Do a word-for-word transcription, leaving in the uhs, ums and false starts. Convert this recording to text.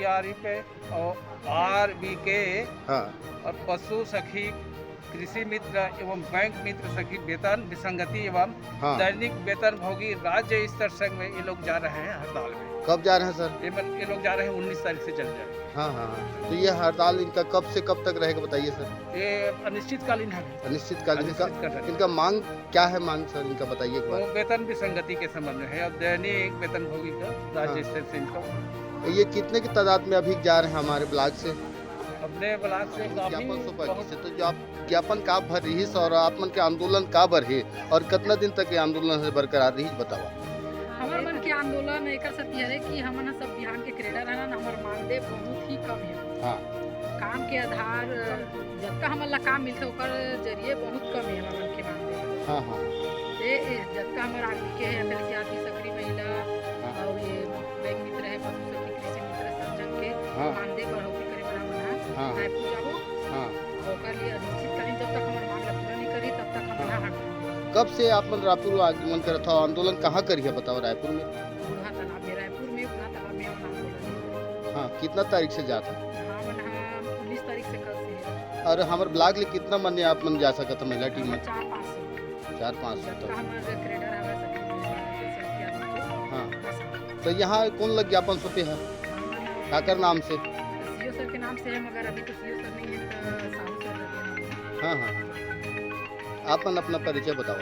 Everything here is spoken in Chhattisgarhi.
आर ई पे और आर वी के हाँ। और पशु सखी, कृषि मित्र एवं बैंक मित्र सखी वेतन विसंगति एवं हाँ। दैनिक वेतन भोगी राज्य स्तर संघ में ये लोग जा रहे हैं हड़ताल में। कब जा रहे हैं सर? ये मन-, ये लोग जा रहे हैं उन्नीस तारीख से चल जाए। हाँ, हाँ, हाँ। तो ये हड़ताल इनका कब से कब तक रहेगा, बताइए सर। ये अनिश्चितकालीन है। अनिश्चितकालीन का, अनिश्चितकालीन। इनका मांग क्या है, मांग सर, इनका बताइए एक बार। वो वेतन विसंगति के संबंध में है और दैनिक वेतन भोगी का राज्य हाँ। स्तर से इनका। तो ये कितने की तादाद में अभी जा रहे हैं हमारे ब्लॉक से? अपने ब्लॉक से काफी ज्ञापन सौंपा बहुत किसे? तो जो आप ज्ञापन का भर रही और आप मन के आंदोलन का भर है और कितना दिन तक ये आंदोलन है बरकरार रही, बतावा। हमर मन के आंदोलन एकर सेती हरे कि हमन ह सब बिहान के कैडर हरन, हमर मानदेय बहुत ही कम हे। हाँ। काम के आधार, जतका हमन ला काम मिलथे, ओकर जरिए बहुत कम हे हमर मन के मानदेय। हाँ, हाँ। ए, ए, जतका हमर आदमी के हे, एफएलसीआरटी, सकरी महिला, हाँ। अउ ये बैंक मित्र हे, पशु सखी, कृषि मित्र, सब झन के हाँ। मानदेय बढ़ोतरी करे बर हमन ह हाँ। रायपुर जाबो। हाँ। ओकर लिए अनिश्चितकालीन जब तक हमर मांग ला पूरा नहीं करी, तब तक हमन हाँ। ह हड़ताल। कब से आप मन रायपुर आगमन करत हव? आंदोलन कहाँ करिहा बताओ रायपुर में? बूढ़ा तालाब में, रायपुर में बूढ़ा तालाब में हमन आंदोलन। हाँ, कितना तारीख से जात हव? हमन ह उन्नीस तारीख से कल से। और हमर ब्लॉक ले कितना मन आप मन जा सकत हव महिला टीम में? चार पाँच सौ। चार पाँच सौ जब तक। तक हमर कैडर हवय, सखी महिला, जैसे कि आदमी को हाँ। कर सकत। तो यहाँ कौन लग ज्ञापन सौंपे है? हमन ह काकर नाम से? सीओ सर के नाम से है, मगर अभी तो सीओ सर नहीं है, तो साहू सर लगे हैं। हाँ, हाँ। आप मन अपना परिचय बताओ।